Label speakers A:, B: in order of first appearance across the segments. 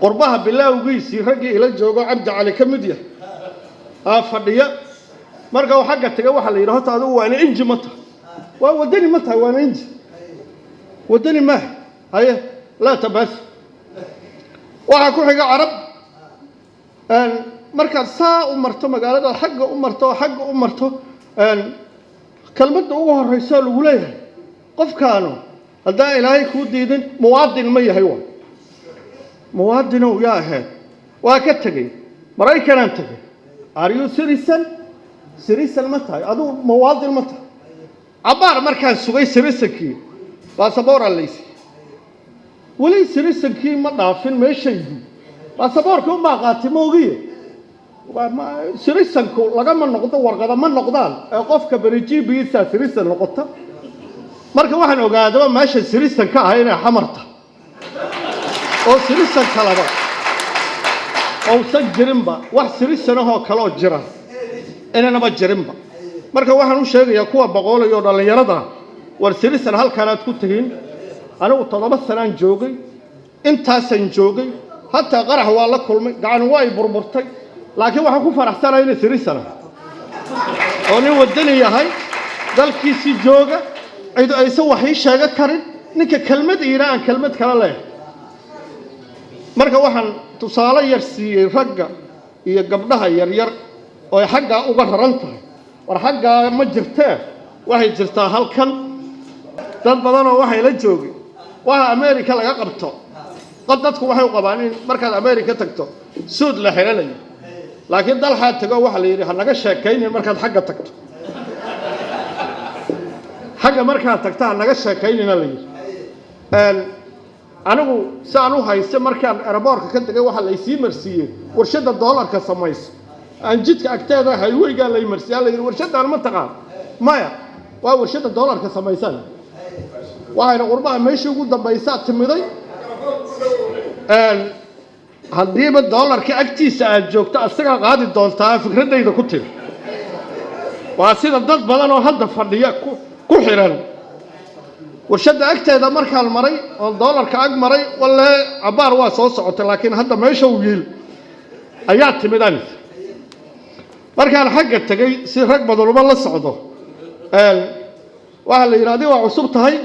A: Qurbaha bilaawgiisii raggii ila joogo, Cabdi Cali ka mid yahay, aa fadhiya. Marka uu xagga taga, waxaa la yidhi, "Horta adigu waana inji ma tahay? Waa waddani ma tahay?" "Waana inji." "Waddani maaha." "Haye, laa tabaas." Waxaa ku xiga Carab. Markaad saa u marto magaalada, xagga u marto, xagga u marto, kelmadda ugu horreysa lagu leeyahay, qofkaanu haddaan Ilaahay kuu diidin, muwaadin ma yahay? Waa muwaadinow yaa ahayd. Waa ka tegey, Maraykanaan tegey. "Are you citizen? Citizen ma tahay adigu? Muwaadin ma tahay?" Cabbaar markaan sugay citizenkii, baasaboor laysi. Weli citizenkii ma dhaafin meeshaydu, baasaboorkii umaa qaatay, ma ogiye. Citizenku lagama noqdo, warqada ma noqdaan, ee qofka berijibiisa citizen noqota. Marka waxaan ogaadaba meesha citizen ka ah inay Xamarta oo citizen kaleba ousan jirinba, wax citizen ahoo kale oo jira inaanaba jirinba. Marka waxaan u sheegayaa kuwa boqoolaya oo dhallinyarada, war citizen halkaanaad ku tihiin. Anigu 7 sanaan joogay, intaasaan joogay, hataa qarax waa la kulmay, gacan waa ay burburtay, laakiin waxaan ku faraxsanahay inay citizen ah oo nin waddani yahay, dalkiisii jooga, cid aysan wax ii sheego karin, ninka kelmad iina aan kelmad kala leeyahay. Marka waxaan tusaale yar siiyey ragga iyo gabdhaha yaryar oo ay xaggaa uga raran tahay. War xaggaa ma jirtee, waxay jirtaa halkan. Dad badanoo waxay la joogay waxa America laga qabto. Qad dadku waxay u qabaan in markaad America tagto suud la xidhanayo, laakiin dalxaa tago, waxaa la yidhi, "Ha naga sheekaynin markaad xagga tagto. Xagga markaad tagto ha naga sheekaynina," la yidhi. Anigu si aan u haysta, markaan airportka ka tegay, waxaa laysii marsiiyey warshadda doolarka samayso aan jidka agteeda highwaygaa lay marsiiya. La yidhi, "Warshadaan ma taqaan?" "Maya." "Waa warshadda doolarka samaysan." Waxayna qurbaha meeshii ugu dambaysaa timiday. Haddiiba doolarka agtiisa aad joogto, asagaa qaadi doontaa. Fikraddayda ku timi waa sida dad badan oo hadda fadhiya ku xiran. Warshadda agteeda markaan maray oon doolarka ag maray, walle cabbaar waa soo socotay, laakiin hadda meesha uu yiil ayaa timid. Anis markaan xagga tegey, si rag badanuma la socdo, waxaa la yidhi, "Adiga waa cusub tahay.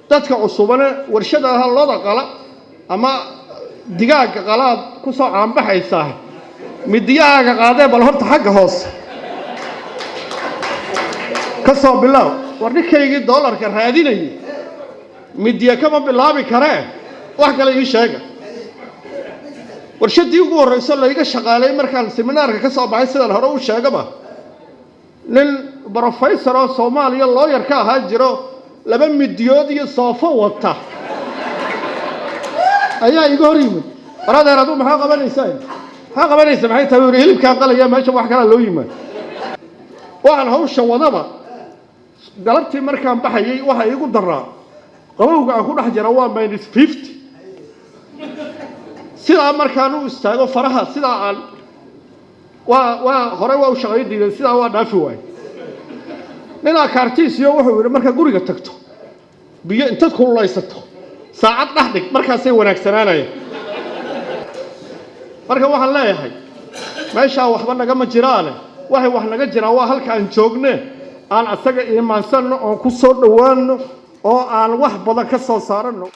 A: Dadka cusubane warshadaha looda qala ama digaagga qalaad ku soo caanbaxaysaa. Midiyahaaga qaadee, bal horta xagga hoose ka soo bilaaw." War ninkaygii doolarka raadinayay midiya kama bilaabi karee, wax kale ii sheega. Warshaddii ugu horreyso layga shaqaalay markaan seminaarka ka soo baxay, sidaan hore u sheegaba, nin professor oo Soomaaliya lawyer ka ahaa jiro, laba midiyood iyo soofo wata ayaa iga hor yimid. "War adeer, aduu maxaa qabanaysaa? Maxaa qabanaysa? Maxay tahay?" Yidhi, "Hilibkaan qalaya, meesha wax kalaa loo yimaad." Waxaan hawsha wadaba, galabtii markaan baxayay, waxa iigu daraa qabowga aan ku dhex jira, waa -50. Sidaa markaan u istaago, faraha sidaa aan waa hore waa u shaqayn diiday, sidaa waa dhaafi waay. Ninaa kaartiisiyo wuxuu yidhi, "Markaa guriga tagto, biyo intaad kululaysato saacad dhex dhig, markaasay wanaagsanaanayaan." Marka waxaan leeyahay, meeshaa waxba nagama jiraane, waxay wax naga jiraan waa halka aan joogne. Aan asaga iimaansanno oon ku soo dhowaanno oo aan wax badan ka soo saaranno.